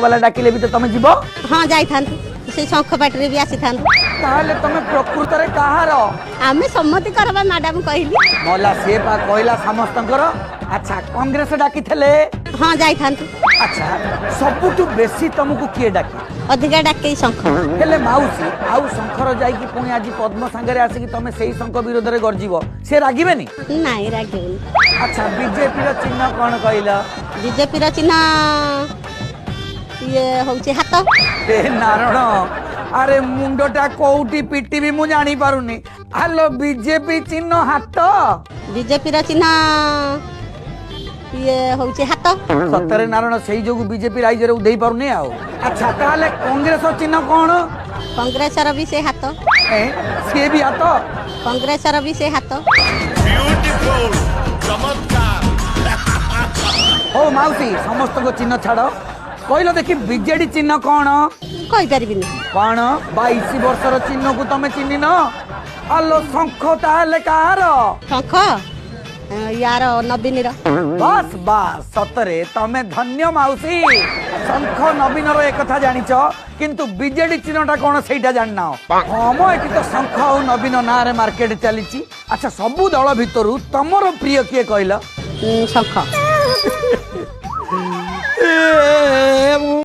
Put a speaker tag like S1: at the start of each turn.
S1: ବାଲା ଡାକିଲେ ବି ତ ତମେ ଯିବ?
S2: ହଁ, ଯାଇଥାନ୍ତୁ, ସେଇ ଶଙ୍ଖ ପାଟିରେ ବି ଆସିଥାନ୍ତୁ।
S1: ତାହେଲେ ତମେ ପ୍ରକୃତରେ କାହାର?
S2: ଆମେ ସମସ୍ତଙ୍କର ବା ମ୍ୟାଡାମ କହିଲି।
S1: ମଲା, ସିଏ ପା କହିଲା ସମସ୍ତଙ୍କର। ଆଚ୍ଛା, କଂଗ୍ରେସ ଡାକିଥିଲେ?
S2: ହଁ, ଯାଇଥାନ୍ତୁ।
S1: ଆଚ୍ଛା, ସବୁଠୁ ବେଶୀ ତମକୁ କିଏ ଡାକେ?
S2: ଅଧିକା ଡାକେଇ ଶଙ୍ଖ।
S1: ହେଲେ ମାଉସୀ, ଆଉ ଶଙ୍ଖର ଯାଇକି ପୁଣି ଆଜି ପଦ୍ମ ସାଙ୍ଗରେ ଆସିକି ତମେ ସେଇ ଶଙ୍ଖ ବିରୋଧରେ ଗର୍ଜିବ, ସେ ରାଗିବେନି?
S2: ନାଇଁ, ରାଗିବନି।
S1: ଆଚ୍ଛା, ବିଜେପିର ଚିହ୍ନ କଣ କହିଲ?
S2: ବିଜେପିର ଚିହ୍ନ ଇଏ ହଉଛି ହାତ।
S1: ଏ ନାରଣ, ଆରେ ମୁଣ୍ଡଟା କୋଉଠି ପିଟିବି ମୁଁ ଜାଣିପାରୁନି। ହାଲୋ, ବିଜେପି ଚିହ୍ନ ହାତ?
S2: ବିଜେପିର ଚିହ୍ନ ଇଏ ହଉଛି ହାତ।
S1: ସତରେ ନାରଣ, ସେଇ ଯୋଗୁ ବିଜେପି ରାଇଜରେ ଉଧେଇ ପାରୁନି ଆଉ। ଆଚ୍ଛା, ତାହେଲେ କଂଗ୍ରେସ ଚିହ୍ନ କଣ?
S2: କଂଗ୍ରେସର ବି ସେ ହାତ।
S1: ଏ, ସିଏ ବି ହାତ?
S2: କଂଗ୍ରେସର ବି ସେ ହାତ।
S1: ହଉ ମାଉସୀ, ସମସ୍ତଙ୍କ ଚିହ୍ନ ଛାଡ, କହିଲ ଦେଖି ବିଜେଡି ଚିହ୍ନ କଣ?
S2: କହିପାରିବିନି।
S1: କଣ, 22 ବର୍ଷର ଚିହ୍ନକୁ ତମେ ଚିହ୍ନିନ? ଆଲୋ, ଶଙ୍ଖ ତାହେଲେ କାହାର?
S2: ଶଙ୍ଖ ୟାର, ନବୀନର।
S1: ବାସ୍ ବାସ୍, ସତରେ ତମେ ଧନ୍ୟ ମାଉସୀ। ଶଙ୍ଖ ନବୀନର ଏକଥା ଜାଣିଛ, କିନ୍ତୁ ବିଜେଡି ଚିହ୍ନଟା କଣ ସେଇଟା ଜାଣିନାହ। ହଁ ମ, ଏଠି ତ ଶଙ୍ଖ ଆଉ ନବୀନ ନାଁରେ ମାର୍କେଟ ଚାଲିଛି। ଆଚ୍ଛା, ସବୁ ଦଳ ଭିତରୁ ତମର ପ୍ରିୟ କିଏ କହିଲ?
S2: ଶଙ୍ଖ।
S1: ଏ, ମୁଁ